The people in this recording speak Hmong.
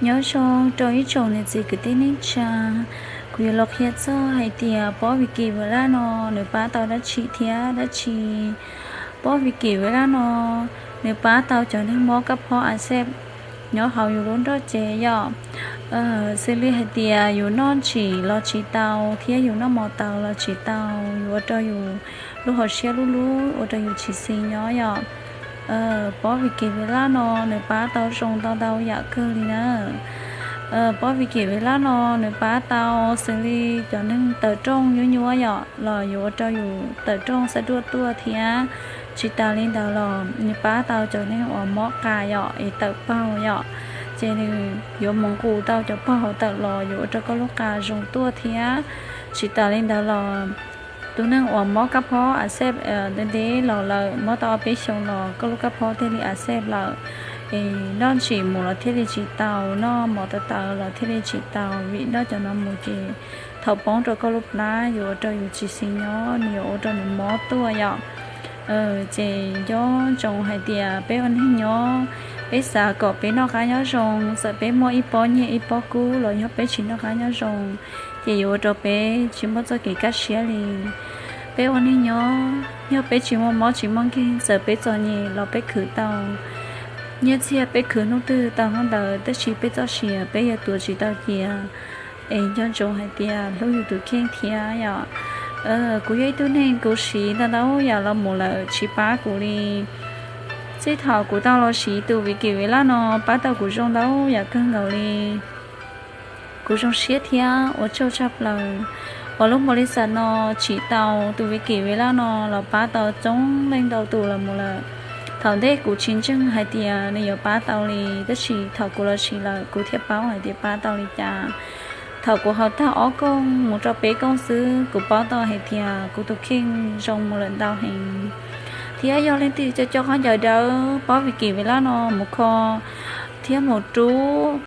Nyob zoo rau ib tsoom niam txiv kwv tij neej tsa, kuv yuav los qhia txog hais tias pob Vis Kim Vis Laj no nws pab tau dab tsi thiab dab tsi. Pob Vis Kim Vis Laj no nws pab tau cov neeg mob kab phob a xej nyob hauv yus lub nroj cev yom. Xws li hais tias yus noj ntsim los tsis tau thiab yus noj mov tawv los tsis tau, yuav ua rau yus lub hauv siab lub lub ua rau yus tsis xis nyob yom. Pob Vis Kim Vis Laj no nws pab tau zoo ntau ntau yam kawg li na. Pob Vis Kim Vis Laj no nws pab tau xws li cov neeg tawm rooj nyuab nyuab yom los yuav ua rau yus tawm rooj xab duaj tuaj thiab. Tsis tas li ntawd los nws pab tau cov neeg uas mob qa yom es tawm paug yom, ces nws yuav mus nqus tau cov paug hauv tawm los yuav ua rau koj lub qa zoo tuaj thiab. Tsis tas li ntawd los tus neeg uas mob kab phob a xej ntev ntev los lawm, mob tau ob peb xyoos los koj lub kab phob thiaj li a xej lawm, es noj ntsim mus los thiaj li tsis tau, noj mov tawv tawv los thiaj li tsis tau, vim noj cov no mus ces thaum poob rau koj lub plab yuav ua rau yus tsis xis nyob, nws yuav ua rau nws mob tuaj yom. Ces nco ntsoov hais tias peb ua neeg nyob, peb xav kom peb noj qab nyob zoo, txawm peb muaj ib pob nyiaj ib pob kub los yog peb tsis noj qab nyob zoo, ces yuav ua rau peb tsis muaj txoj kev kaj siab li. Peb ua neeg nyob, yog peb tsis muaj mob tsis muaj nkeeg, txawm peb txom nyem los peb khwv tau nyiaj txiag, peb khwv hnub twg tau hnub ntawd, tab sis peb txoj sia peb yuav tuav tsis tau cia. Es nco ntsoov hais tias hlub yus tus kheej thiab yom. Kuv yog ib tug neeg kuv siv ntau ntau yam los mus lawm tsis pab kuv li. Txij thaum kuv tau los siv tus Vis Kim Vis Laj no pab tau kuv zoo ntau yam kawg nkaus li. Kuv zoo siab thiab ua tsaug tshaj plaws uas lub npau li xam no tsim tau tus Vis Kim Vis Laj no los pab tau coob leej ntau tus los mus lawm. Thaum ntej kuv tsis ntseeg hais tias nws yuav pab tau li, tab sis thaum kuv los siv lawm kuv thiaj paub hais tias pab tau li cas. Thaum kuv haus tag ob kooj mus rau peb kooj xwb, kuv paub tau hais tias kuv tus kheej zoo mus lawm ntau heev. Thiab yog leej twg coj coj khaub ncaws dawb pob Vis Kim Vis Laj no mus kho thiab mus rub